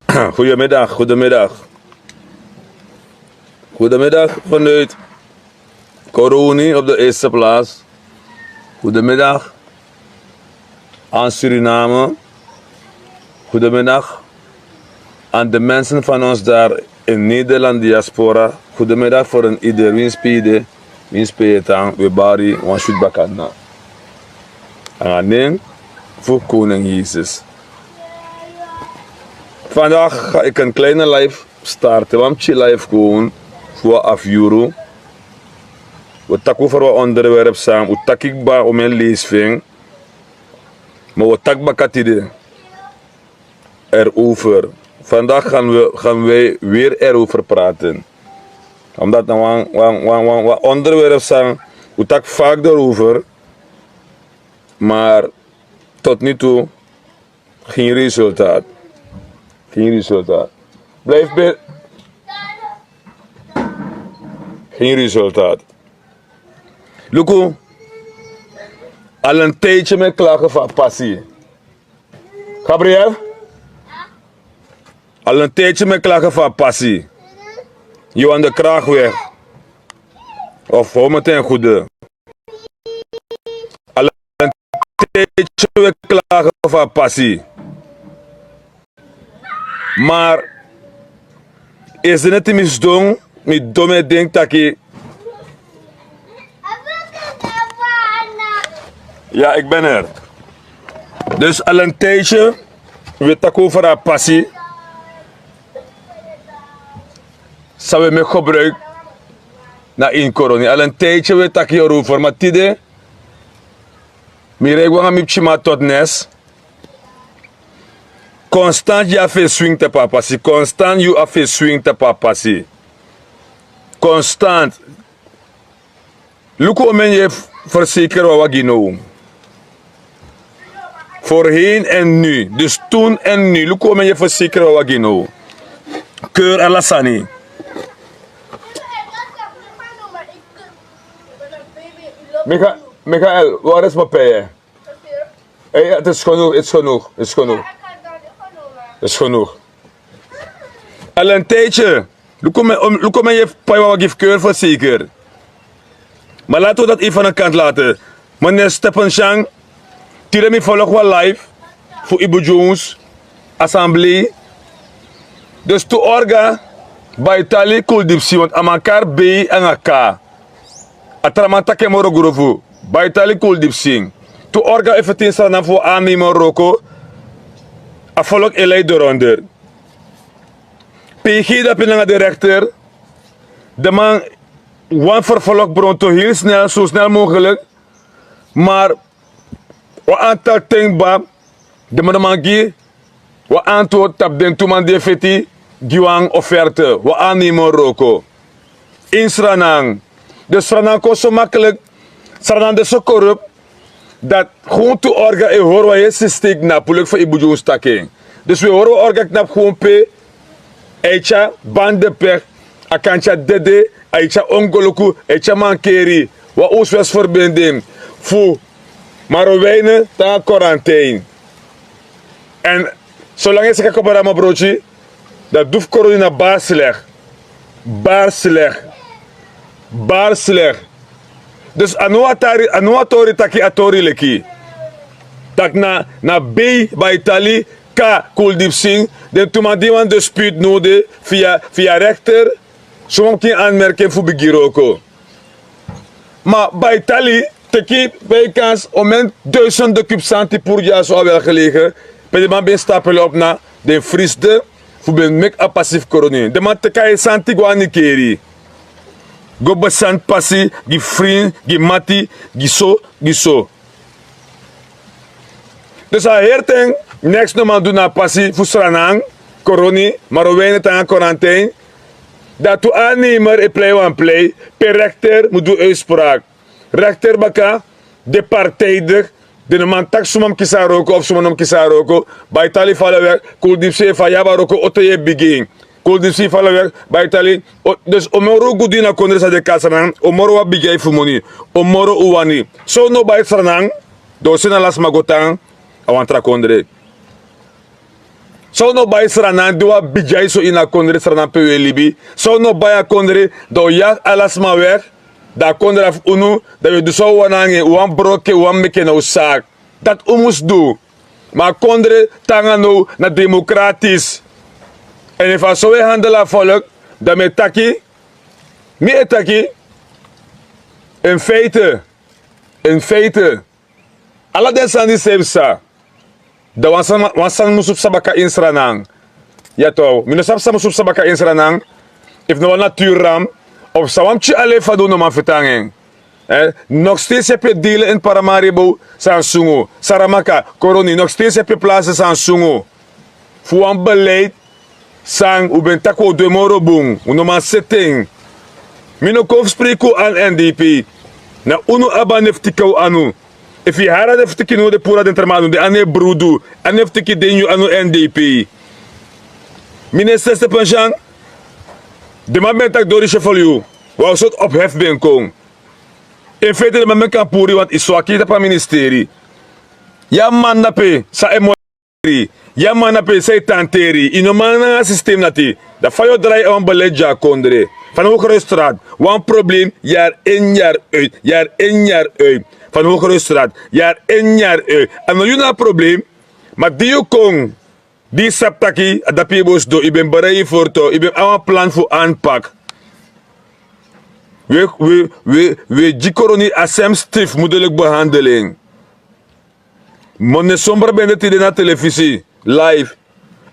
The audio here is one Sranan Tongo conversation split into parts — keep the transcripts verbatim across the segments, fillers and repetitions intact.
Goedemiddag, goedemiddag. Goedemiddag vanuit Coroni op de eerste plaats. Goedemiddag aan Suriname. Goedemiddag aan de mensen van ons daar in Nederland diaspora. Goedemiddag voor een ieder. Winspede, winspede tan, we bari, wan shoot bakana. Aan nen voor koning Jezus. Vandaag ga ik een kleine live starten. Wan pikin live kon voor afyuru. We taki over wan onderwerp san, we taki kba, we men lees fen. Maar we taki baka tide erover. Vandaag gaan we, gaan wij weer erover praten. Omdat na wan, wan, wan, wan, wan onderwerp san, we taki vaak erover. Maar tot nu toe geen resultaat. Geen resultaat. Blijf bij. Geen resultaat. Luku, al een tijdje met klagen van passie. Gabriel? Al een tijdje met klagen van passie. Johan de Kraagweg. Of hou meteen goede. Al een tijdje we klagen over a passie. Maar is er net in misdong, mi dome denk taki. Ja, ik ben er. Dus al een tijdje we taki over a passie. San we meki gebruik na ini Coroni. Al een tijdje we taki erover, maar tide mi rei go nanga mi pikin man tot nes. Constant yu abi fu e swing tapu a passie. Constant yu abi fu e swing tapu a passie. Constant. Luku omeni yu e verzeker wan wagi now. Voorheen en nu. Dus toen en nu. Luku omeni yu e verzeker wan wagi now. Keur ala sani. Micha-, Michael, waar is mijn pij? Hey, het is genoeg, het is genoeg, het is genoeg. Het is genoeg. Al een tijdje. Luku men, om, luku men yu e pai wan wagi fu keur verzeker. Maar laten we dat even aan de kant laten. Meneer Stephen Shang, tide mi follow wan live fu Ibu Jones, assemblee. Dus tu orga, Baitali Kuldipsi, want a man kari B nanga K. A tra man taki en moro grofu. Baitali Kuldipsi. Tu orga efu tin Sranan fu wan aannemer wroko. A folok e lei doronder. P G dapi nanga de rechter. De man wan vervolg pronto heel snel, zo snel mogelijk. Maar wan aantal ten kba, den man no man gi wan antwoord tapu den tu man di e feti gi wan offerte, wan aannemer wroko. Ini Sranan. Dus Sranan kon so makkelijk, Sranan de so corrupt, dat gewoon tu orga e hori wan heri systeem knapu leki fa Ibu Jones taki en. Dus we hori wan orga knapu gewoon pe, a e tyari banden pech, a kan tyari dede, a e tyari ongoluku, a e tyari mankeri, wan ost-west verbinding fu Marowijne nanga Quarantaine. En solanga yu saka kobra, mi broki, dan du fu Coroni na bari slek. Bari slek. Bari slek. Dus a no wan tori, a no wan tori taki a tori leki. Taki na, na B, Baitali, K, Kuldipsi, den tu man di wani dispuut nodi via, via rechter, so wan mus gi en aanmerking fu bigin wroko. Ma Baitali teki bijkans omeni duizenden kuub santi puru dyaso a welgelegen, pe den man ben stapel op na den frisde fu ben meki a passie fu Coroni. Den man teki a heri santi go na Nickerie. Go bari santi passie, gi frin, gi mati, gi so, gi so. Dus a heri ten, niks no man du na a passie fu Sranan, Coroni, Marowijne nanga Quarantaine. Dan tu aannemer e plei wan plei, pe rechter mus du uitspraak. Rechter baka, de partijdig, den no man taki suma mus kisi a wroko of suma no mus kisi a wroko, Baitali fu ala wek, Kuldipsi e faya a wroko ote yu e bigin. Kuldipsi fu ala wek, Baitali, o, dus o moro gudu ini a kondre san den kari Sranan, o moro wan bigi fu moni, o moro un wani. So now bai Sranan, dan o seni ala sma go tan a wan tra kondre. San un no bai sranan di wan bigi ai so ini a kondre sranan pe un e libi? San un no bai a kondre, dan un yari ala sma wek. Dan a kondre na fu unu. Dan un e du san un wani nanga en, un wani broko en, un wani meki en na un saki. Dati un mus du. Ma a kondre tan nanga now na demokratis. Èn efu a so un e handel a folk, dan mi e taki, mi e taki, en feite, en feite, ala den sani di seefi sa, dan wan sani mus psa baka ini sranan. Ya to, mi no sabi san mus psa baka ini sranan. Efu na wan natuur ram, of san wan pikin alen fadon no man feti nanga en. Nokstesi e pe dile ini paramaribo, san sungu saramaka, koroni, nokstesi e pe plase, san sungu. Fu wan beleid san un ben taki un o du en moro bun, un no man seti en. Mi no kon fu spreki un anu, n d p. Na unu abi a neftiki na un anu. Efu yu hari a neftiki now de puru a den tra man anu, den anu e brudu. A neftiki de ini yu anu, n d p. Minister Stepenjan, den man ben taki dori sefel yu, wan sortu ophefi ben kon. En feite den man meki a puru yu, want yu swaki tapu a ministeri. Yu a man na pe san e mori. Yu a man na pe san e tanteri. Yu no man nanga a sistem dati. Dan fa yu o drai a wan beleid gi a kondre? Van Hogestraat, wan problem, yari in yari uit, yari in yari uit. Van Hogestraat, yari in yari uit. A no yu na a problem. Ma di yu kon, di yu sabi taki a dapi yu bo sidon, yu ben bereid yu forto, yu ben abi wan plan fu anpak. Wi e, wi e, wi e, wi e gi koroni a sem stifu mudelik behandeling. Mone Sombra ben de tide na telefisi, live.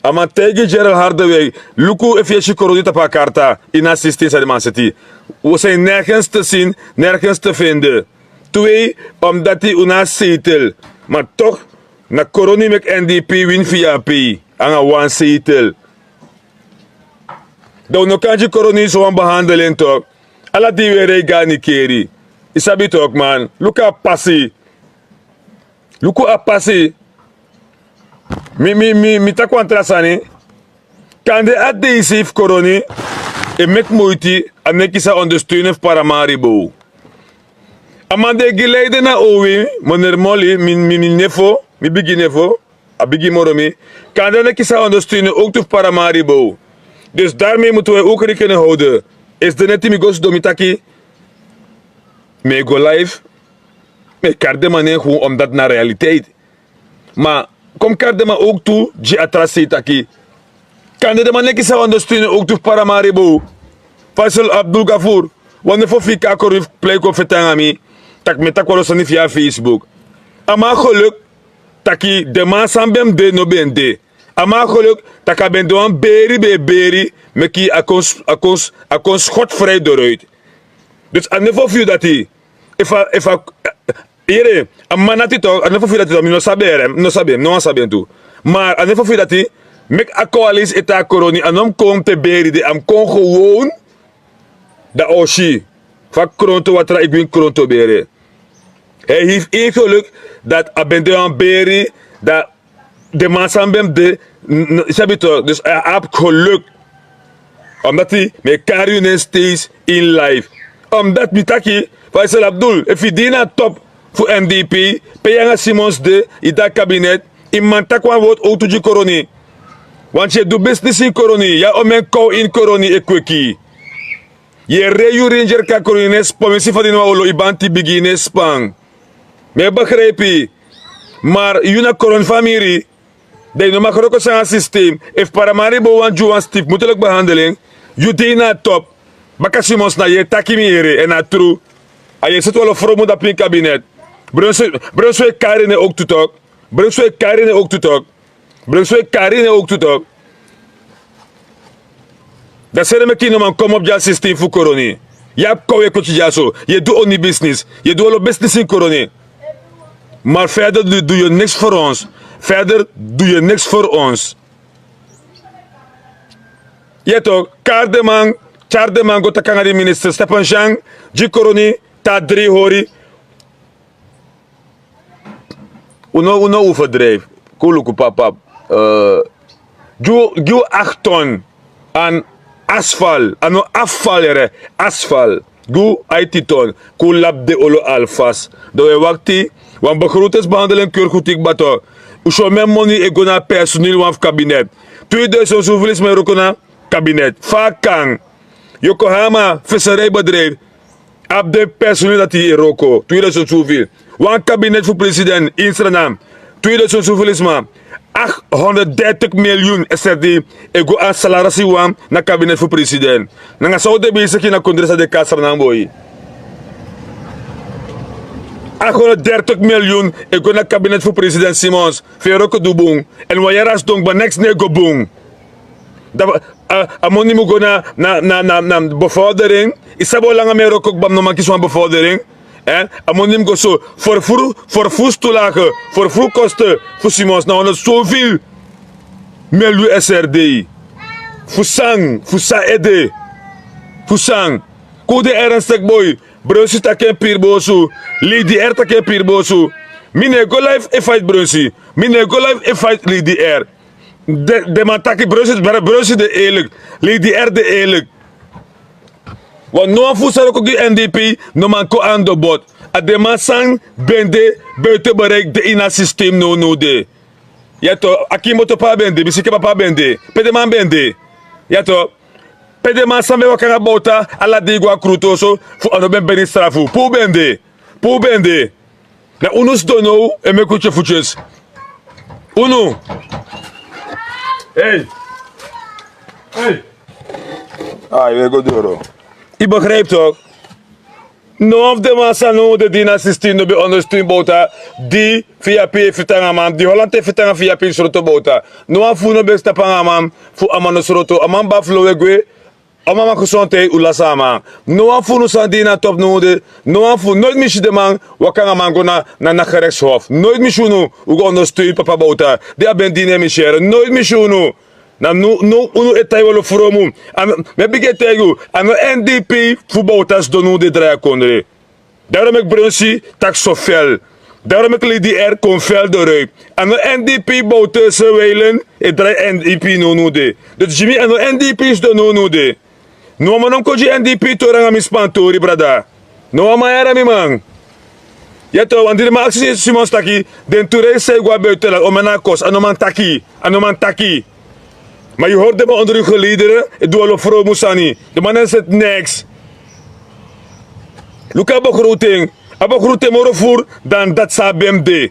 A man taigi Gerald Hardewij, luku efu yu e si koroni tapu a karta ini a sistem san den man seti. Un no si en nergens te zien, nergens te vinden. Twee, omdati un no abi zetel. Ma toch, na koroni meki n d p wini fi yu a pei nanga wan zetel. Dan un no kan gi koroni sowan behandeling tok. Ala dei un e rei go na Nikeri. Yu sabi tok man, luku a pasi. Luku a pasi. Mi, mi, mi, mi taki wan tra sani. Kande a deisei fu koroni e meki moiti, a no e kisi a ondersteuning fu Paramaribo. A man di e gi leiden na owi, meneer Molly, mi, mi, mi nefo, mi bigi nefo, a bigi moro mi. Kande a no e kisi a ondersteuning ook tu fu Paramaribo. Dus daarmee moeten wij ook rekening houden. Esde neti mi go sidon, mi taki, mi e go live, mi e kari den man nen gewoon, omdat na realiteit. Ma kon mi kari den man ook tu gi a tra sei taki, kande den man no e kisi a ondersteuning ook tu fu Paramaribo. Faisal Abdul Gafur, wan nefo fu yu kon a koroni fu plei kon feti nanga mi, taki mi e taki wan lo sani fu yu na Facebook. A man geluk taki den man san ben mus de no ben de. A man geluk taki a ben de wan beri ben e beri, meki a kon, a kon, a kon schot vrij doruit. Dus a nefo fu yu dati. Efu a, efu a, yere, a man dati tok, a nefo fu yu dati tok, mi no sabi en, mi no sabi en, no wan sabi en tu. Ma a nefo fu yu dati, meki a kon a leisi ete a koroni, a no mus kon te beri de, a mus kon gewoon dan a o si fa kronto watra e gwin kronto bere. Hij heeft ingeluk dat a ben de wan beri, dan den man san ben mus de, n-, n-, yu sabi tok, dus a abi geluk. Omdat mi e kari yu nen steeds in live. Omdat mi taki, Faisal Abdul, efu yu de na top fu N D P, pe yu nanga Simons de, yu de a kabinet, yu man taki wan word ook tu gi koroni. Want yu e du business in koroni, yu a omen kow in koroni e kweki. Yu e rei yu ranger kaka, koroni no e span, mi si fa den no wan olo, yu banti bigi, yu no e span. Mi e begrijpi. Maar yu na koroni famiri, dan yu no mag wroko nanga systeem. Efu Paramaribo wani gi yu wan stiefmoederlijk behandeling, yu de na top. Baka Simons, na yu e taki, mi yere, en na tru. A yu e seti wan lo fromu dapu ini kabinet. Brunswijk, Brunswijk e kari nen ook tu tok. Brunswijk e kari nen ook tu tok. Brunswijk e kari nen ook tu tok. Dan seri meki yu no man komopu gi a systeem fu koroni. Yu abi kow e kweki dyaso. Yu e du oni business. Yu e du olo business in koroni. Maar verder du, du je niks voor ons. Verder du je niks voor ons. Yu e tok, kari den man, tyari den man go taki nanga den minister, Stepenjan, gi koroni, te a dri hori. Un no, un no overdrijf. Kon luku papap. Eh, gi un, gi un acht ton aan asfalt. A no afval, yere. Asfalt. Gi un aiti ton. Kon labi den olo alvast. Dan un e wakti wan begrotingsbehandeling, keur goed, kba tok. Un si omeni moni e go na personeel wan fu kabinet. Tweeduizend soveel sma e wroko na kabinet. Fa a kan? Yokohama, visserijbedrijf, abi den personeel dati e wroko. Tweeduizend soveel. Wan kabinet fu president in Sranan. Tweeduizend soveel sma. Achthonderddertig miljoen S R D e go a salarisi wan na kabinet fu president. Nanga san un de bezig na kondre san de kon a Sranan, boi. Achthonderddertig miljoen e go na kabinet fu president Simons. Fu en wroko du bun. Èn wan yari a sidon kba, neks no e go bun. Dan a, a moni mu go na, na, na, na, na bevordering. Yu sabi o langa mi e wroko kba, mi no man kisi wan bevordering. Eh? A moni mu go so. Vervoer, vervoerstoelage, vervoerkosten fu Simons na honderd zoveel miljoen S R D. Fu san, fu san ede. Fu san. Kon un de ernstig, boi. Brunsi taki en piri bosu. Lady R taki en piri bosu. Mi no e go live e fight Brunsi. Mi no e go live e fight Lady R. Den, den man taki Brunsi, Brunsi de eerlijk. Lady R de eerlijk. Want no wan fu san wroko gi N D P no man kon a dobot. A den man san ben de buiten bereik de ini a systeem nownow de. Ya toch, a kimoto pe a ben de, mi si kaba pe a ben de. Pe den man ben de. Ya toch. Pe den man san ben waka nanga bowta ala dei go a krutu oso, fu a no ben beni strafu. Pe un ben de. Pe un ben de. Na unu sidon now e meki un tyefutye. Unu. Hey. Hey. Ai, we go doro. Yu begrijp toch? No wan fu den man san now de di na systeem no ben ondersteun bowta, di V I P e feti nanga a man, di Holland e feti nanga V I P sroto bowta. No wan fu unu no ben stap nanga a man fu a man no sroto. A man ben a flow e gwe. A man man gezondheid, un lasi a man. No wan fu unu san de na top now de, no wan fu, nooit mi si den man waka nanga a man go na, na, na gerechtshof. Nooit mi si unu, un go ondersteun papa bowta. Di a ben de na e misere. Nooit mi si unu. Na now, now unu e taigi wan lo fromu. A no, mi e bigin e taigi unu, a no N D P fu bowta sidon now de drai a kondre. Daarom meki Brunsi taki so fel. Daarom meki Lady R kon fel doruit. A no N D P bowta se weilen e drai N D P nownow de. Dus gi mi a no N D P sidon nownow de. No wan man no mu kon gi N D P tori nanga mi span tori, brada. No wan man yere mi, man. Ya toch, want di den man aksi Simons taki, den tu reis san e go a buitenland, omeni a kosi, a no man taki, a no man taki. Ma yu hori den man onder yu gelederen e du wan lo fromu sani. Den man no e seti neks. Luku a begroting. A begroting moro furu dan dati san a ben de.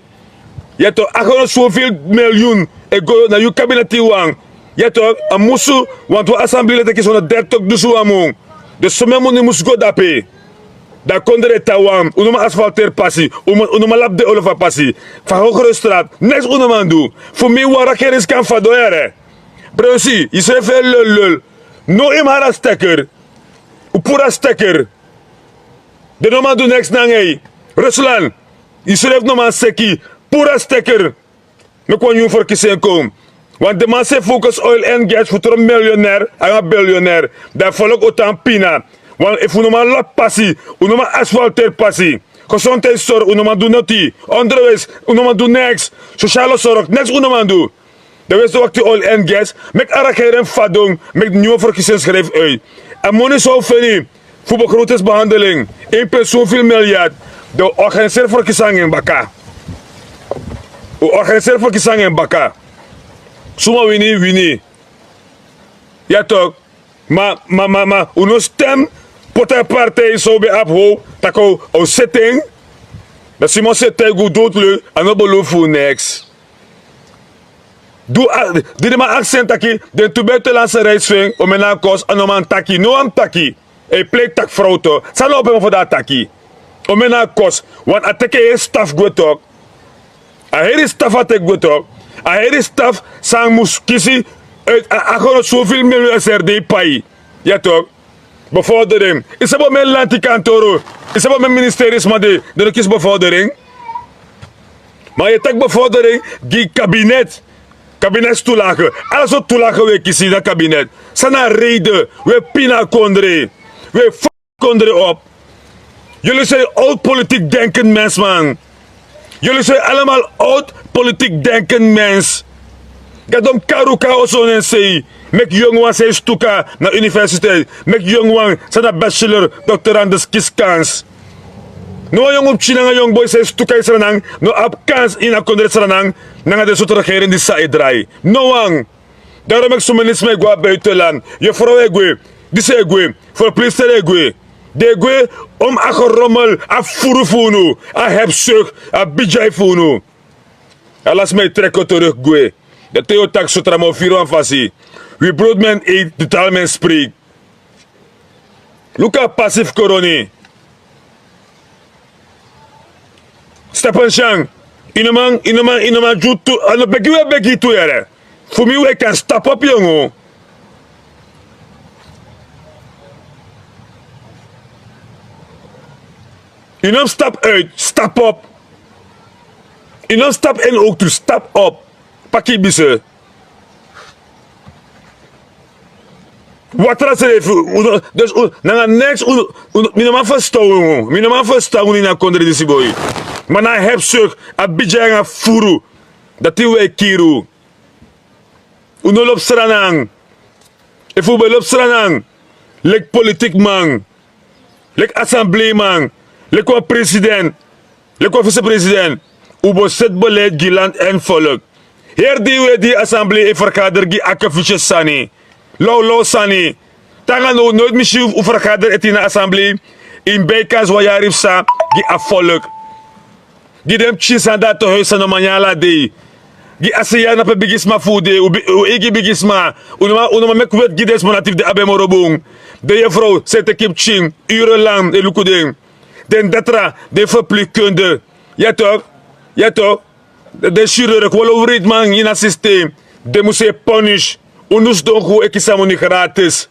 Ya toch, achthonderd zoveel miljoen e go na yu kabinet wan. Ya toch, a musu, want wan assemblee leden kisi honderddertig dusun wan mun. Dus somen moni musu go dape. Dan kondre e tan wan, un no man asfalteri pasi, un no man, un no man labi den olo fu a pasi. Fu a Hogestraat, neks un no man du. Fu mi wan regeringskan fadon yere. Brunsi, yusrefi e lul lul. No, yu mus hari a stekker. Un puru a stekker. Den no man du neks nanga yu. Rusland, yusrefi no man seki. Puru a stekker. Meki wan nyun verkiezing kon. Want den man san e focus oil and gas fu tron miljonair nanga biljonair. Dan a volk o tan pina. Want efu un no man labi pasi, un no man asfalteri pasi. Gezondheidszorg, un no man du noti. Onderwijs, un no man du neks. Sociale zorg, neks un no man du. Dan winsi un wakti oil and gas, meki a regering fadon, meki nyun verkiezing schrijf uit. A moni san un feni fu begrotingsbehandeling, een punt zoveel miljard, dan un organiseri verkiezing nanga en baka. Un organiseri verkiezing nanga en baka. Suma wini, wini. Ya toch. Ma, ma, ma, ma, un no stem poti a partij san un ben abi hoop, taki un o seti en. Dan Simons e taigi un doti lei, a no belofu un neks. Du a, di den man aksi en taki, den tu buitenlandse reis fu en, omeni a kosi, a no man taki, no wan mus taki. E plei taki frow toch. San na opo en fu dati taki. Omeni a kosi, want a teki en heri staf gwe toch. A heri staf a teki gwe toch. A heri staf san mus kisi, eh, a, a achthonderd zoveel miljoen S R D pai. Ya toch. Bevordering. Yu sabi omeni lanti kantoro. Yu sabi omeni ministerisma de, den no kisi bevordering. Ma yu e taki bevordering gi kabinet. Kabinetstoelage. Ala sortu toelage wi e kisi na kabinet. San na a reden? Wi e pina a kondre. Wi e kondre op. Jullie zijn oud politiek denkend mens, man. Jullie zijn allemaal oud politiek denkend mens. Gadon karuka oso nen sei. Meki yongu wan san e stuka na universiteit. Meki yongu wan san na bachelor, doctorandus kisi kans. No wan yongu pikin nanga yongu boi san e stuka ini Sranan no abi kans ini a kondre Sranan nanga den sortu regering di sa e drai. No wan. Daro meki sumeni sma e gwe na buitenland. Yufrow e gwe, disi e gwe, ferpleegster e gwe. Den e gwe om a geromel, a furu fu unu, a hebsuk, a bidjai fu unu. Ala sma e treki o teruk gwe. Dati yu o taki sotra mi o firi wan fasi. Wi brood men eet, de taal men spreek. Luku a pasi fu koroni. Stap en syan. Yu no man, yu no man, yu no man gi tu, a no begi wi e begi tu yere. Fu mi wi kan stap op yongu. Yu no mus stap uit, stap op. Yu no mus stap en ook tu, stap op. Paki bise. Watra srefi, dus nanga neks, mi no man ferstan unu, mi no man ferstan unu ini a kondre disi boi. Ma na a hebsuk, a bidya nanga furu, dati wi e kiri unu. Un no lobi sranang. Efu un ben lobi sranang, leki politikman, leki assembleeman, leki wan president, leki wan vicepresident, un bo seti beleid gi land èn volk. Heri dei un e de ini assemblee e vergader gi akkefiesjes sani, lawlaw sani. Te nanga now noiti mi si un vergader ete ini a assemblee, ini bijkans wan yari psa, gi a volk. Gi den pikin sani dati te huis san no man nyan ala dei. Gi a se yari na pe bigisma fu un de, un eigi bigisma. Un no man meki weti gi den sma dati fu den abi en moro bun. Den yufrow san e teki pikin urenlang e luku den. Den datra, den verpleegkunde. Ya tok, ya tok. Den chirurg, wan lo wreedman ini a systeem. Den mus e punish. Unu sidon fu e kisi a moni gratis.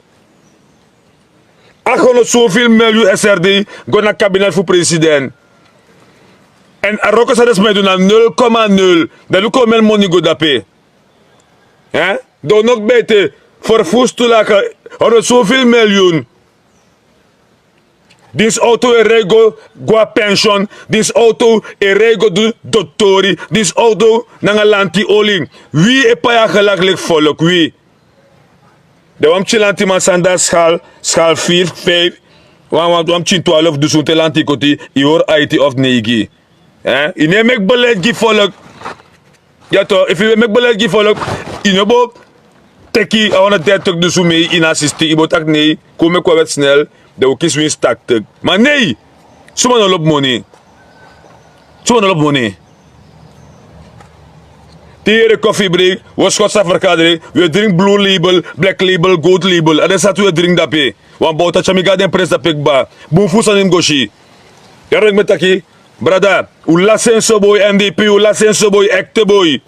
A hondro soveel miljoen S R D go na kabinet fu president. Èn a wroko san den sma e du na nul komma nul. Dan luku omeni moni go dape. Dan un no kba ete, vervoerstoelagen, hondro soveel miljoen. Dinsi auto e rij go, go na pension. Dinsi auto e rij go du doktori. Dinsi auto nanga lanti oli. Wi e pai a gelak leki volk, wi. Dan wan pikin lantiman sani dati, schaal, schaal vier, vijf. Wan, wan, wan pikin twaalf dusun te lanti koti, yu hori aiti of neigi. Yu no e meki beleid gi volk. Ya tok, efu yu e meki beleid gi volk, yu no bo teki a hondro dertig dusun mei ini a systeem, yu bo taki nei, kon meki wan weti snel, dan un kisi winsi taktik. Ma nei, suma no lobi moni. Suma no lobi moni. Te yu yere koffie break, wi o skoti sa vergadering, wi e dringi Blue Label, Black Label, Gold Label. A den sani tu wi e dringi dape. Wan bowta tyari mi go na den presi dape kba. Bun fu sani mi go si. Yere meki mi e taki, brada, un lasi en so boi, N D P, un lasi en so boi, ekte boi.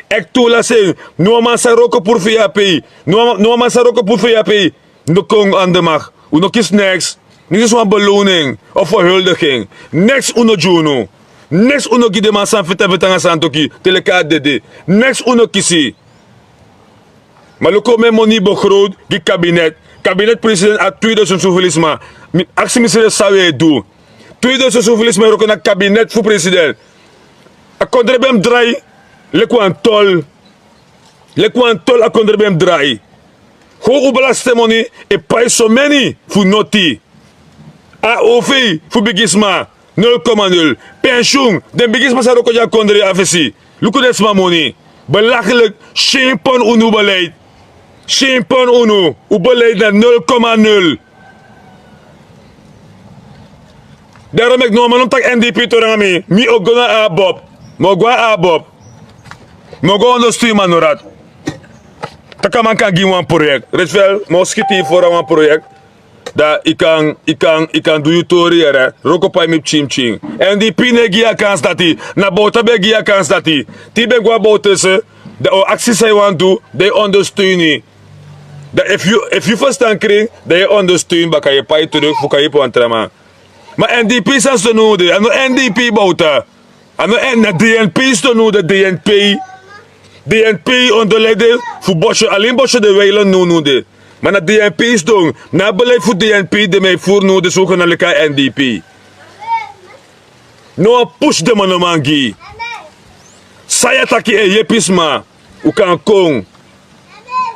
Ekte un lasi en. No wan man sa wroko puru fu yu ape. No wan, no wan man sa wroko puru fu yu ape. No kon aan de macht. Un no kisi neks. Niti wan beloning of verhuldiging. Neks un no gi unu. Neks un no gi den man san fita fita nanga santoki te leki a dede. Neks un no kisi. Ma luku omeni moni begroot gi kabinet. Kabinet president a tweeduizend soveel sma. Mi aksi misrefi san un e du. Tweeduizend soveel sma e wroko na kabinet fu president. A kondre ben mus drai leki wan tol. Leki wan tol a kondre ben mus drai. How un belastingmoni e pai someni fu noti. A O V fu bigisma, nul komma nul. Pensioen, den bigisma sa wroko gi a kondre a fesi. Luku den sma moni. Belachelijk, syen pon unu beleid. Syen pon unu, un beleid na nul komma nul. Daarom meki no wan man no mus taki N D P tori nanga mi. Mi o go na ABOP. Mi o go na ABOP. Mi o go ondersteun Manorat. Taki a man kan gi mi wan project. Redsvel, mi o skiti yu foro wan project. Dan yu kan, yu kan, yu kan du yu tori yere. Wroko pai mi pikin pikin. N D P no e gi yu a kans dati. Na Bouta ben e gi yu a kans dati. Te yu ben go na Bouta se, dan a o aksi san yu wani du, dan yu ondersteun yu. Dan efu yu, efu yu ferstan krin, dan yu ondersteun baka, yu e pai teruk fu kan yepi wan tra man. Ma N D P san sidon now de, a no N D P Bouta. A no N, na D N P sidon now de, D N P. D N P onder leiding fu Bosje, alleen Bosje de Wijlen now now de. Ma na D N P sidon, na a beleid fu D N P den man e voer now de, so kon na leki a N D P. No wan push den man no man gi. San yu e taki e yepi sma, un kan kon.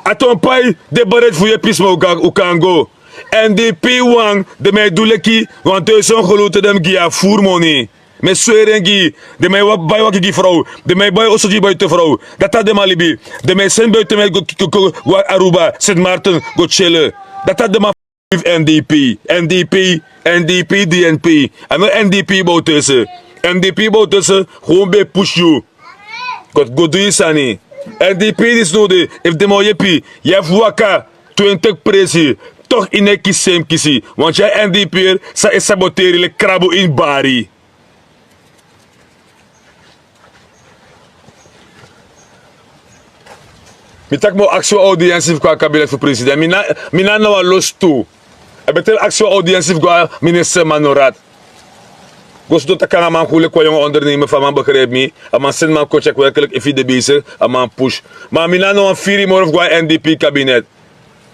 A Ton Pai de bereid fu yepi sma, un kan, un kan go. N D P wan, den man e du leki wan duizend gulden te den mus gi yu a voermoni. Mi e sweri en gi yu. Den man e bai waki gi frow. Den man e bai oso gi yu buiten frow. Dati a den man libi. Den man e seni buiten man go go go go Aruba, Sint Maarten, go chillen. Dati a den man fu N D P. N D P, N D P, D N P. A no N D P bowtelse. N D P bowtelse, gewoon ben e push yu. Go go du yu sani. N D P disi no de, efu den man o yepi yu, yu abi fu waka twintig presi. Toch yu no e kisi san yu mus kisi. Want yu a N D P'er san e saboteri leki krabu ini bari. Mi taki mi o aksi wan audiensi fu kon na kabinet fu president. Mi no, mi no na wan lostu. A beter aksi wan audiensi fu go na minister Manorat. Go sidon taki nanga a man, go leki wan yongu ondernemer fu a man begrijp mi. A man seni man kon check werkelijk efu yu de bezig, a man push. Ma mi no na wan firi moro fu go na N D P kabinet.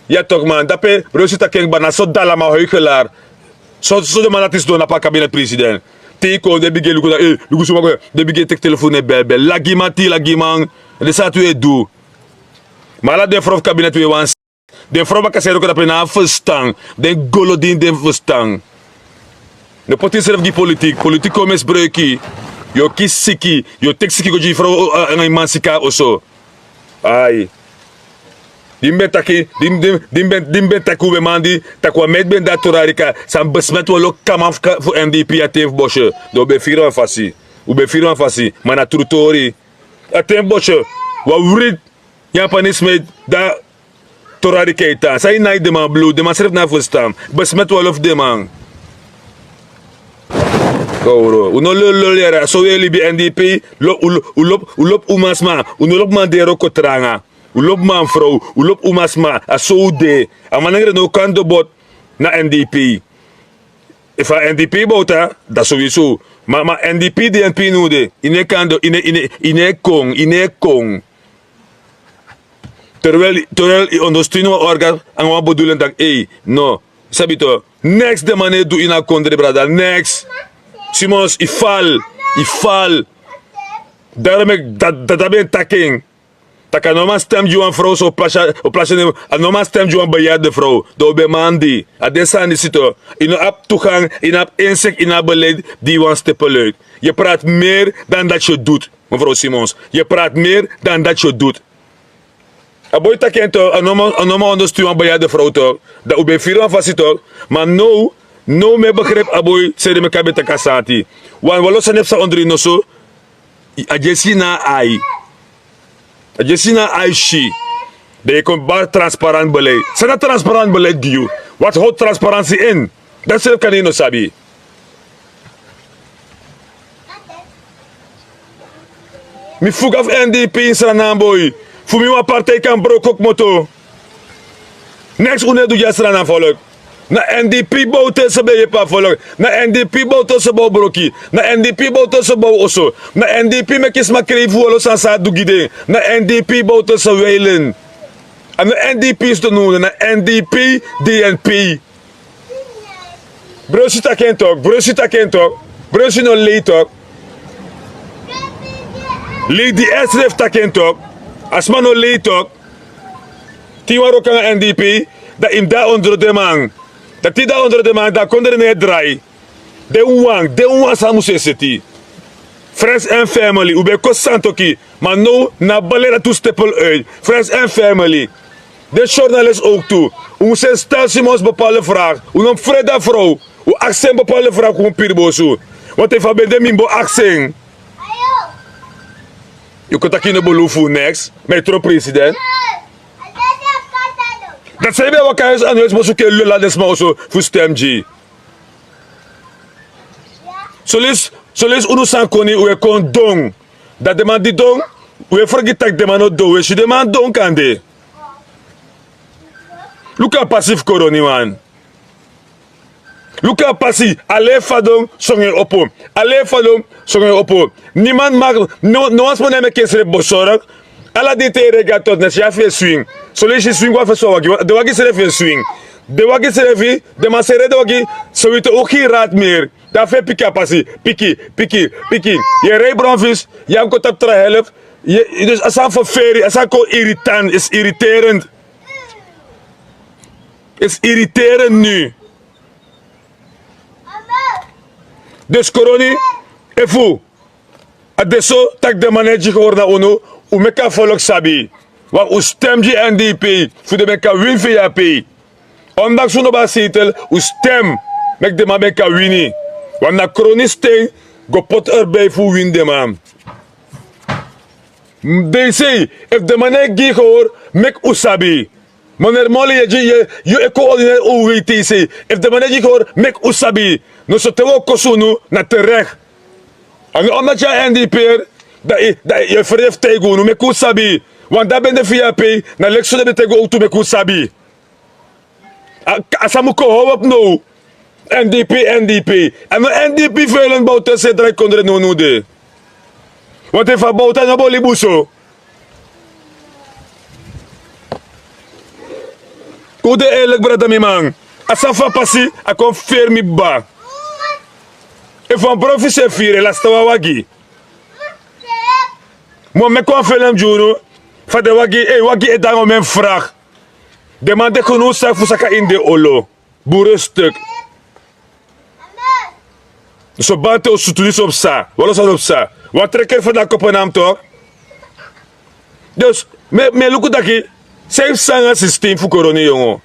Ya toch man, dape Brusi taki en kba, na so dalaman huichelaar. So so den man dati sidon na a kabinet president. Te yu kon den bigin e luku dati, eh, luku suma kon, den bigin e teki telefon e bel bel. Lagiman, te yu lagiman. Den sani tu e du. Ma ala den frow fu kabinet we wan. Den frow baka san e wroko dape no abi ferstan. Den golo di no abi ferstan. No poti yusrefi gi politik. Politik kon misbruiki yu. Yu o kisi siki. Yu o teki siki go gi yu frow, eh, nanga yu man siki na oso. Ai. Di mi ben taki, di mi, di mi, di mi ben, di mi ben taki un ben mandi, taki wan meid ben de na Torarika, san besmet wan lo kaman fu ka-, fu N D P a ten fu Bosje. Dan un ben firi wan fasi. Un ben firi wan fasi. Ma na tru tori. A ten fu Bosje. Wan writ. Yu a panish mi de na Torarika e tan. San yu nai den man blu, den man srefi no abi ferstan. Besmet wan lo fu den man. Kowro. Un no lolo lolo yere. A so un e libi N D P. Lo-, un lo-, un lobi, un lobi umasma. Un no lobi man di e wroko tranga. Un lobi manfrow. Un lobi umasma. A so un de. A manengre no kan dobot na N D P. Efu a N D P bowta, dan sowieso. Ma, ma N D P, D N P no de. Yu no e kan do, yu no e, yu no e, yu no e kon, yu no e kon. Terwijl, terwijl yu ondersteun wan organ nanga wan bedoeling taki, ei, no. Sabi toch, niks den man no e du ini a kondre, brada, niks. Simons, yu fal, yu fal. Daarom meki dati, dati ben taki en. Taki a no man stem gi wan frow so, o plasi, o plasi, a no man stem gi wan bejaarde frow. Dan un ben mandi. A den sani disi toch. Yu no abi toegang, yu no abi inzicht, yu no abi beleid di yu wani stempel uit. Je praat meer dan dat je doet, mevrouw Simons. Je praat meer dan dat je doet. A boi taki en toch, a no man, a no man ondersteun wan bejaarde frow toch. Dan un ben firi wan fasi toch. Ma now, now mi e begrijp a boi san ede meki a ben taki a sani dati. Wan, wan lo sani e psa ondro yu noso. A dyesi na ai. A dyesi na ai si. Dan yu kon bari transparant beleid. San na transparant beleid gi yu? Wat houdt transparantie in? Dati srefi kande yu no sabi. Mi fuga fu N D P ini Sranan boi. Fu mi wan partij kan broko kmoto. Niks un no e du gi a Sranan volk. Na N D P bowtelse ben yepi a volk. Na N D P bowtelse bow broki. Na N D P bowtelse bow oso. Na N D P meki sma krijg fu olo san san a du gi den. Na N D P bowtelse weilen. A no N D P is te noemen, na N D P, D N P. Brusi taki en toch, Brusi taki en toch. Brusi no lei toch. Lei di esref taki en toch. A sma no lei toch. Te yu wani wroko nanga N D P, dan yu mus de na ondro den man. Dan te yu de na ondro den man, dan a kondre no e drai. Den wan, den wan san musu e seti. Friends and family, un ben kon santoki. Ma now, na beleid dati un stempel uit. Friends and family. Den journalist ook tu. Un mus e stel Simons bepaalde vraag. Un no mus frede a frow. Un aksi en bepaalde vraag kon piri bosu. Want efu a ben de mi bo aksi en. Yu kon taki yu no belofu niks. Ma yu tron president. Dati san yu ben waka huis aan huis bosu ke lula den sma oso fu stem gi. Soleisi, soleisi unu san koni un e kon don. Dan den man di don, un e fergiti taki den man no don, un e si den man don kande. Luku a pasi fu koroni man. Luku a pasi, a lei fadon, songu en opo. A lei fadon, songu en opo. Niemand mag, no, no wan sma no e meki ensrefi bosorg. Ala di te yu regi a tot, na si a fu e swing. Soleisi swing wan fesi wan wagi, den wagi srefi e swing. Den wagi srefi, den man seri den wagi, sowieso un gi raad meer. Dan fu e piki a pasi, piki, piki, piki. Yu e rei bronfis, yu abi kon tapu tra helft. Yu, dus a sani ferferi, a sani kon irritant, is irriterend. Is irriterend nu. Dus koroni, Efu a de so tak' den man no e gi hori na unu, un meki a folku sabi. Wan un stem gi n d p fu den ben kan wini fu yu a pei. Ondanks un no ben a seitel, un stem meki den man ben kan wini. Wan na kroni sten go poti erbei fu un wini den man. Den sei efu den man no e gi hori, meki un sabi. Maneri moli yu e kon odi na un wei teisei. Efu den man no e gi hori, meki un sabi. Noso te un o kosi unu na terek. A no omdati a n d p eri, dan yu e frede fu taigi unu meki un sabi. Wan dati ben de fu yu a pei na leki so den ben taigi un owtu meki un sabi. A san mu kon how opu now? N d p, n d p. A no n d p feilen bowta se drai kondre nownow de. Wanten fu a bowta no bo libi un so. Un de eerlik brada mi man. A sani fu a pasi a kon feri mi kba. Efu wan brofisi e firi en lasta wan wagi. Mi o meki wan felem gi unu. Fa den wagi e dango men frak. Den man de kunu saki fu saka ini den olo. Buru stuk. So bante o sutu disi o psa walo sani o psa. Wan trekeri fu na kopo na mi tok. Dus mi e luku taki san e psa nanga sistem fu koroni yongo.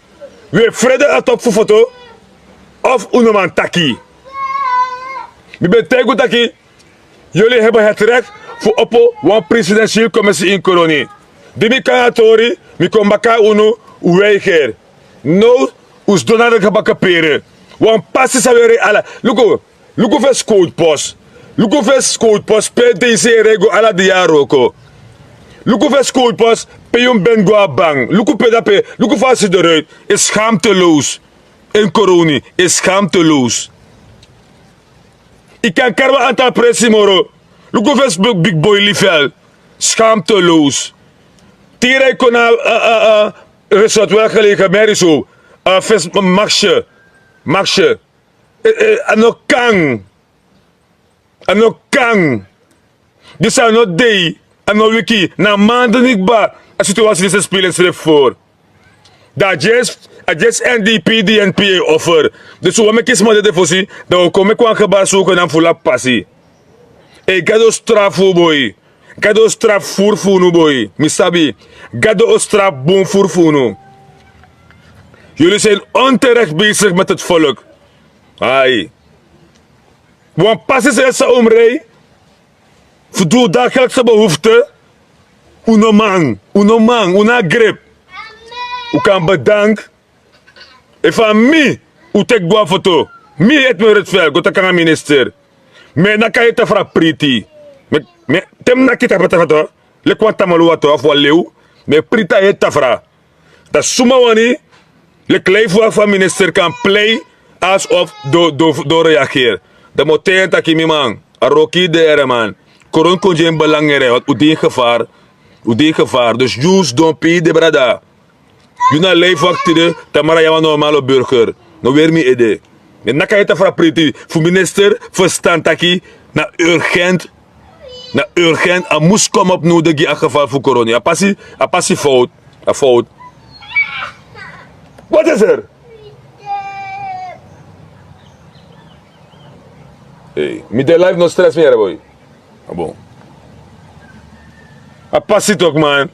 Wi e frede a topu fu foto. Of un no man taki. Mi ben taigi un taki yuli heben het rek fu opo wan presidentiel komisi ini koroni. Di mi kon na tori mi kon baka na unu. Un weigeri. Now un sidon na den kaba kapere. Wan pasi san weri ala luku. Luku fu en skowtu pos. Luku fu en skowtu pos pe deisi e rei go ala di yari wroko. Luku fu en skowtu pos. Pe yu mus ben go na bank luku pe dape. Luku fu a si de ruit. Yu skamte lous. En koroni yu skamte lous. Yu kan kari wan antal presi moro. Luku fu en bigi boi lifi al. Skamte lous. Tira yu kon na resort wel gelegen meri so. Fes maksye. Maksye. A no kan. A no kan. Disi a no dei. A no wiki na manden niki kba. A situasi disi e spili ensrefi for. Dan a dyesi n d p di n p e offer. Dus un wani meki sma dede fosi. Dan un kon meki wan kba suku na mi fu lapu pasi. Ei gado strafu un boi. Gado o strafu furu fu unu boi. Mi sabi. Gado o strafu bun furu fu unu. Yuli seni onterek besik meti eti folok. Ai. Wan pasi seni san un mus rei fu du un dagelikse behufte. Un no man. Un no man un no a grip. Un kan bedank. Efu a mi un teki go na foto mi eti mi redfel go taki nanga minister. Mi e naki a heri tafra priti. Te mi naki tafra tafra to leki wan tamaluwa to of wan lew. Mi e priti a heri tafra. Dan suma wani leki leifu waki fu a minister kan plei. As of den o reageri. Dan mi o taigi en taki mi man a wroko yu de yere man. Koroni kon gi en belangere want un de ini gevar. Un de ini gevar dus yu sidon pe yu de brada. Yu na leifu waki tide tamara yu a wan normalo burger. No weri mi ede. Mi e naki a heri tafra priti fu minister ferstan taki na urgent. Na urgent a mus komopu nowde gi a geval fu koroni a pasi. A pasi fowtu. A fowtu. Wat is er? Mi de life no stress mi yere boi. A pasi tok man.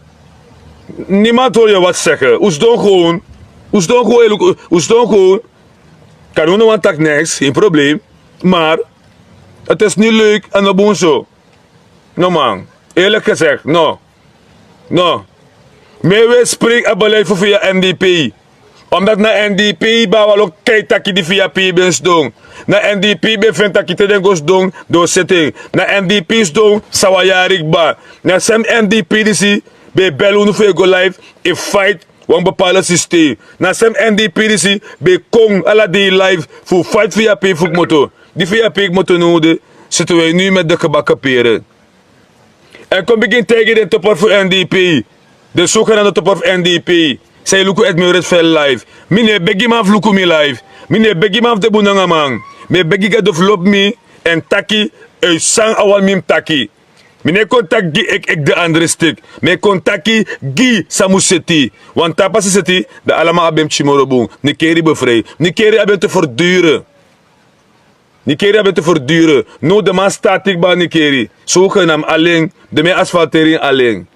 Niman toli yu wat seke un sidon gowon. Un sidon gowon. Kan un no wani taki neks gen problem. Mar het is nit leuk en no bun so. No man. Eerlik gezek no. No. Mi e weri spreki a beleid fu fia n d p. Omdati na n d p ben a wan lokai taki di fia p ben sidon. Na n d p ben feni taki te den go sidon den o seti en. Na n d p sidon san wan yari kba. Na sem n d p disi ben e beli unu fu e go life e faiti wan bepala sistem. Na sem n d p disi ben e kon ala dei life fu faiti fia p fu kmoto. Di fia p kmoto no un de seti wi e nui meti de kba kapere. Èn kon bigin taigi den topori fu n d p. Den suku na den topori fu n d p. San e luku eti mi red fu en life. Mi no e begi man fu luku mi life. Mi no e begi man fu de bun nanga man. Mi e begi gado fu lobi mi. Èn taki yu san a wani mi mus taki. Mi no e kon taki gi eki eki de andre steki. Mi e kon taki gi san mus seti. Wantu a pasi seti. Dan alaman abi en pikin moro bun. Nikeri befrei. Nikeri abi en te ferdure. Nikeri a beti ferdure. No de man stati kba nikeri. Sogenam alen de men asfaltering alen.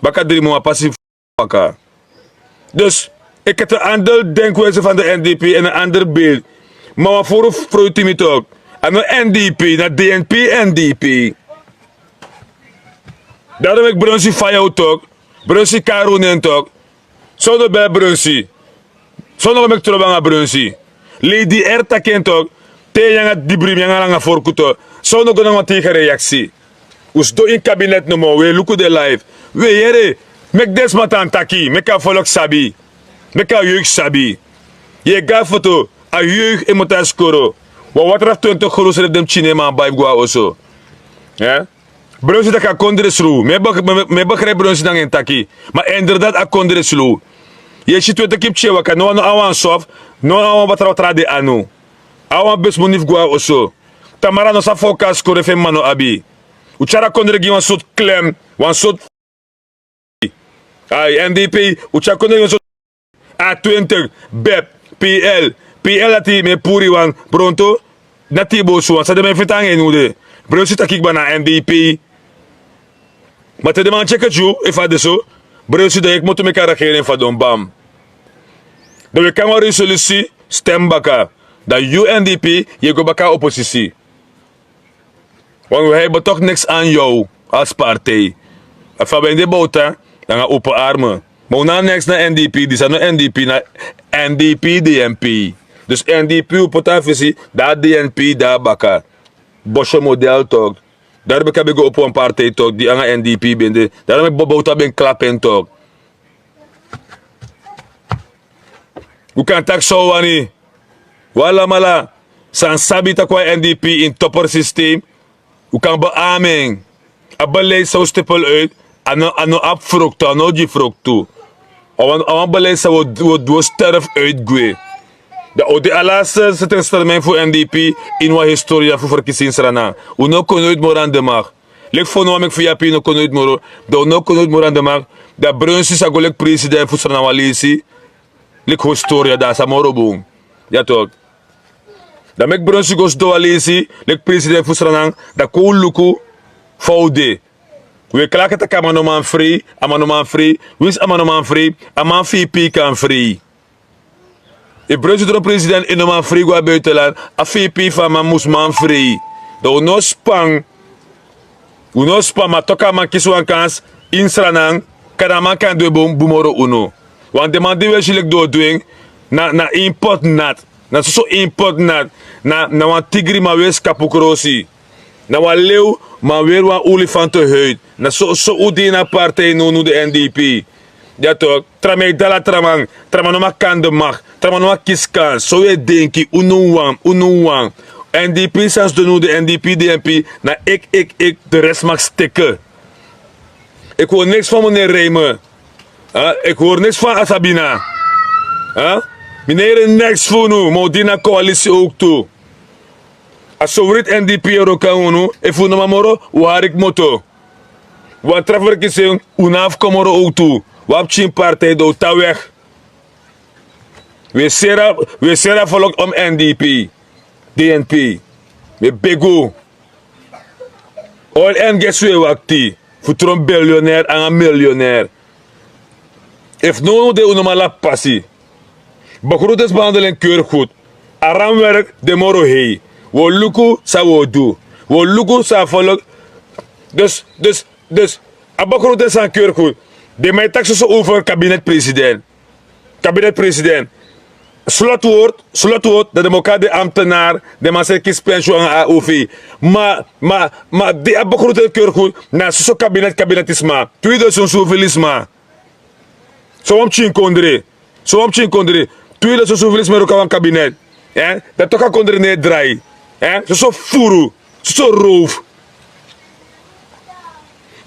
Baka dri mun a pasi. Baka. Dus ik het een ander denkwijze van de n d p en een ander beeld. Maar wat voor fruit mi tok. Ano n d p na d n p. N d p. Daarom ik brunsi faya tok. Brunsi karunen tok. Sono bel brunsi. Sono go meki trobo nanga brunsi. Lei di eri taki en tok. Te en yanga dibri mi yanga langa forkuto. Sono go nanga wan teigen reaksi. Un sidon ini kabinet nomo un e luku den life. Un e yere. Meki den sma tan taki meki a folok sabi. Meki a yuik sabi. Yu e go na foto. A yuik e moti a skoro. Wan watra fu twenti guru srefi den pikin no e man bai fu go na oso. Brunsi taki a kondre slow. Mi e begrijpi brunsi nanga en taki. Ma inderdaad a kondre slow. Yu e si twenti kipki e waka no wan no a wan sof. No a wan watra watra de anu. A wan besi moni fu go na oso. Tamara no sabi fa un kan skori efu en mama no abi. Un tyari a kondre gi wan sortu klem. Wan sortu. Ai n d p. Un tyari a kondre gi wan sortu. A twintig. Bep. Pl. Pl dati mi e puru yu wan pronto. Dati yu bosu wan san den mi e feti nanga en nu de. Brunsi taki kba na n d p. Ma te den man tyeke gi yu efu a de so. Brunsi dan yu e kmoto meki a regering fadon bam. Dan wi e kon nanga wan resolusi. Stem baka. Dan yu n d p yu e go baka na oposisi. Wan wi hei betoki niks an yu. Asi partij. A fa ben de bowta nanga open arme. Ma un no a niks na n d p disi a no n d p na n d p d n p. Dus n d p un poti a fisi. Dan a d n p dan a baka. Bosyo model tok. Dari meki a ben go opo wan partij tok di nanga n d p ben de. Dari meki bowta ben klapu en tok. Un kan taki san un wani. Un alamala san sabi tak' wan n d p ini topper systeem. Un kan beamen. A beleid san un stipel uit. A no abi froktu a no gi froktu. A wan beleid san un o sterf uit gwe. Dan un o de a laste setenstermijn fu n d p. Ini wan historia fu ferkisi ini sranan. Un no kon noit moro an de makt. Leki fo no wan meki fu yapi no kon noit moro. Dan un no kon noit moro an de makt. Dan brunsi sa go leki president fu sranan wan leisi. Leki hostoria dan a sa moro bun. Ya tok. Dan meki brunsi go sidon wan leisi. Leki president fu sranan. Dan kon un luku fa un de. Un e klaki taki a man no man frei. A man no man frei. Winsi a man no man frei. A man vp kan frei. Efu brunsi dron president en no man frei go na buitenland. A vp fu a man mus man frei. Dan un no span. Un no span ma toki a man kisi wan kansi. Ini sranan. Kan a man kan du en bun moro unu. Wan den man di un e si leki den o du en. Na import nat. Na soso import nat. Na wan tigri man weri skapu krosi. Na wan lew man weri wan ulifante huid. Na soso un de ini a partij nownu de n d p. Ya tok. Tra mi e dala tra man. Tra man no man kan de makt. Tra man no man kisi kan so un e denki unu wan unu wan. N d p san sidon nownu de n d p d n p. Na iki iki iki de rest maki steke. Iki hori niks fan mene reime. Iki hori niks fan asabina. Mi no yere niks fu unu ma un dini na koalisi owk tu. A sowrit n d p e wroko nanga unu. Efu un no man moro un hari kmoto. Wan tra ferkisi en. Un no abi fu kon moro owk tu. Un abi pikin partij dan un tan wek. Un e seri a folok om n d p. D n p. Un e begi un. Ol en gesi un e wakti fu tron bilionair nanga milionair. Efu nownu de un no man lapu pasi. Begrutensbehandel en keur gud. A ramwerk de moro hei. Un o luku san un o du. Un o luku san a folok. Dus a begrutensbehandel en keur gud. Den man e taki soso over kabinet president. Kabinet president. Slotwoord. Slotwoord dan den mokade amtenar. Den man seri kisi pensioen nanga a o v. Ma di a begrutensbehandel en keur gud na soso kabinet kabinetisma. Tweede sunsun filisma. Sowan pikin kondre. Sowan pikin kondre. Tweede soso filisma e wroko na wan kabinet. Dan toki a kondre no e drai. Soso furu. Soso rowfu.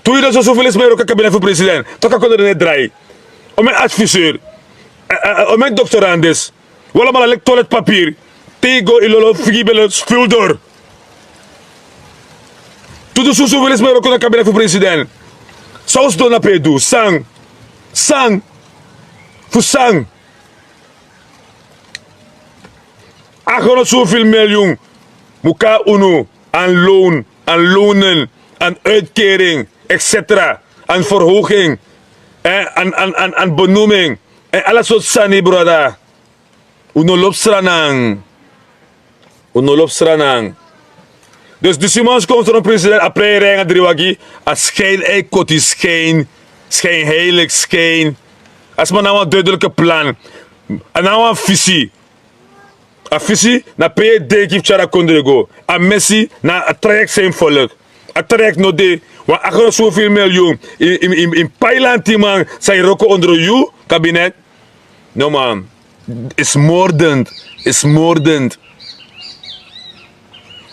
Tweede soso filisma e wroko na kabinet fu president. Toki a kondre no e drai. Omen adviseur. Omen doktorandis. Walamala leki toiletpapiri. Te yu go yu lolo figi bele spulder. Tutu susu wili sma e wroko na kabinet fu president. San un sidon na pe e du san? San? Fu san? Akron susu fili milyun. Muka unu, an loon, an lonen, an uitkering, etcetera, an verhoging, an benoeming, en ala sortu sani brada. Un no lobi sranang. Un no lobi sranang. Dus disi man si kon sron president a prei rei nanga dri wagi. A skin e koti skin. Skin heilik skin. A sma na wan duidelike plan. A na wan fisi. A fisi na pe yu e denki fu tyari a kondre go. A mesi na a trayek sen folk. A trayek no de. Wan akro sovil milyun. In pailantiman san yu roko ondro yu kabinet. No man. Is mordent. Is mordent.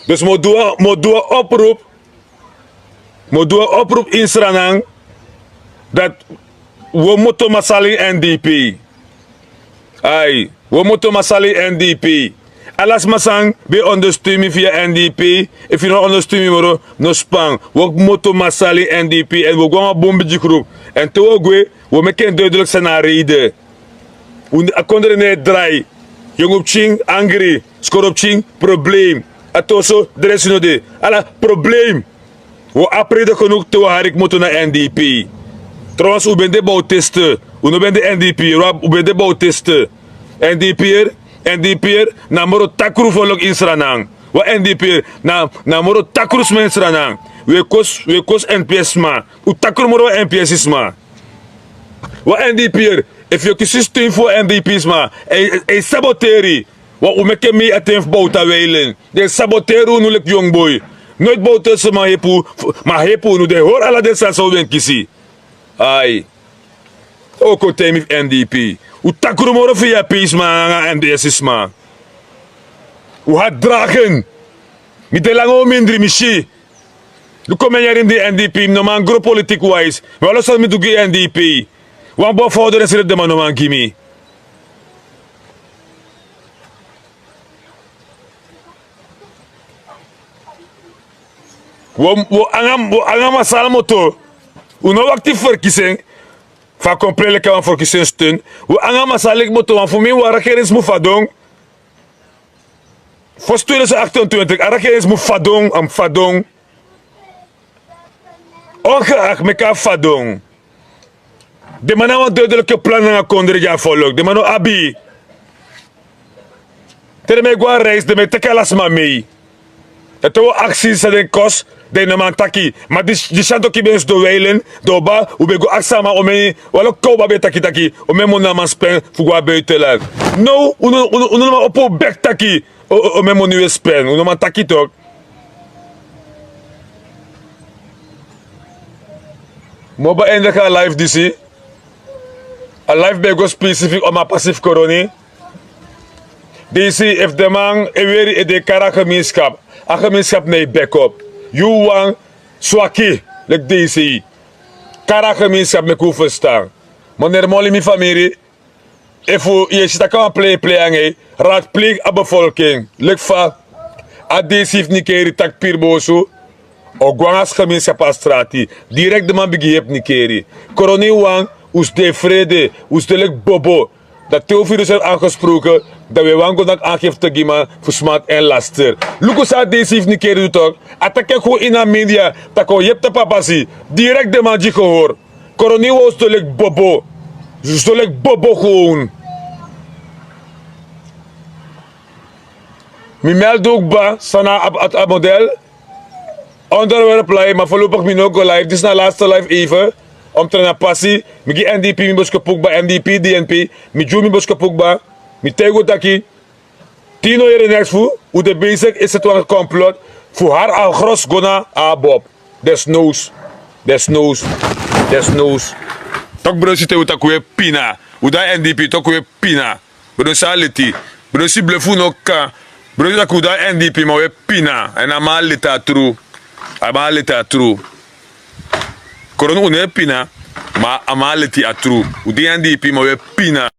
Dus mi o du wan oproep. Mi o du wan oproep ini sranang. Dati wi o moto masali ini n d p. Ai, wi o moto masali ini n d p. Ala sma san ben e onderstun mi via n d p, efu yu no onderstun mi moro, no span. Wi o moto masali ini n d p èn wi o go nanga bun bigi grupu. Èn te wi o gwe, wi o meki en duidelik san na a reide. A kondre no e drai. Yongu pikin angri, skoro pikin, problem. A toso dresi no de. Ala problem. Wi o abi rede genoeg te wi o hari kmoto na n d p. Trouwens un ben de bowteste. Un no ben de n d p. Un ben de bowteste. N d p er, n d p er na moro takru folok ini sranang. Wan n d p er na moro takru sma ini sranang. Un e kosi n p s sma. Un takru moro wan n p s sma. Wan n d p er, efu yu o kisi steun fu wan n d p sma, èn yu saboteri. Wan un meki en mei a ten fu bowta weilen. Den saboteri unu leki yongu boi. Noiti bowta sma hepi unu. Ma hepi unu den hori ala den sani san un ben kisi. Ai. Oko ten mi fu n d p. Un takru moro fu yu a pei sma nanga n d s sma. Un hati dragen. Mi de langa un mindri mi si. Luku mi en yari mi di n d p mi no man gro politik wise. Mi wan lo sani mi du gi n d p. Wan bofo odo den srefi den man no man gi mi. Wi o anga masala moto. Un no wakti ferkisi en. Fu a kon prei leki a wan ferkisi en stun. Wi o anga masala leki moto wan fu mi wan regerings mu fadon. Fosi twedusen aktentwintig a regerings mu fadon a mu fadon. Ongeak meki a fadon. Den man na wan duidelike plan nanga kondre gi a folok den man no abi. Te den man e go a reis den man e teki ala sma mei. Dati o aksi san den kosi. Den no man taki ma di syantoki ben sidon weilen. Den o ba un ben go aksi a man omeni. Walo kowba ben e taki taki omeni moni a man spen fu go a buiteland. Now un no man opo un bek taki omeni moni un e spen un no man taki tok. Mi o ben endeki a life disi. A life ben e go spesifik omi a pasi fu koroni. Deisi efu den man e weri ede e kari a gemeenskap. A gemeenskap na e bek op yu wan swaki leki deisi. Kari a gemeenskap meki un ferstan. Maneri moli mi famiri. Efu yu e si tak' a wan pleiplei anga yu, ratpleik a befolking leki fa a desi fu nikeri taki pirbosu o go anga gemeenskap a strati. Direkti den man bigin yepi nikeri. Koroni wan un si de frede. Un si de leki bobo. Dan te un firi unsrefi angesproken dan un e wani go naki angifte gi man fu smat èn laster. Luku san a desi fu nikeri du toki. A taki en go ini a media tak' a o yepi tapu a pasi. Direkti den man gi gehori. Koroni wan un sidon leki bobo. Un sidon leki bobo gown. Mi mel du kba san na a model. Onderwerp lai ma forlopik mi no go life disi na laste life even. Omtrent na pasi mi gi n d p mi boskopu kba n d p d n p. Mi gi un mi boskopu kba. Mi taigi un taki. Tino yere neks fu un de besik e seti wan komplot fu hari a gros go na a bob. Desnows. Desnows. Desnows. Toki brosi te un taki un e pina. Un de a n d p toki un e pina. Brosi a leti. Brosi blefu un no kan. Brosi taki un de a n d p ma un e pina èn a man a leti a tru. A man a leti a tru. Koroni un no e pina. Ma a man a leti a tru. Un de a n d p ma un e pina.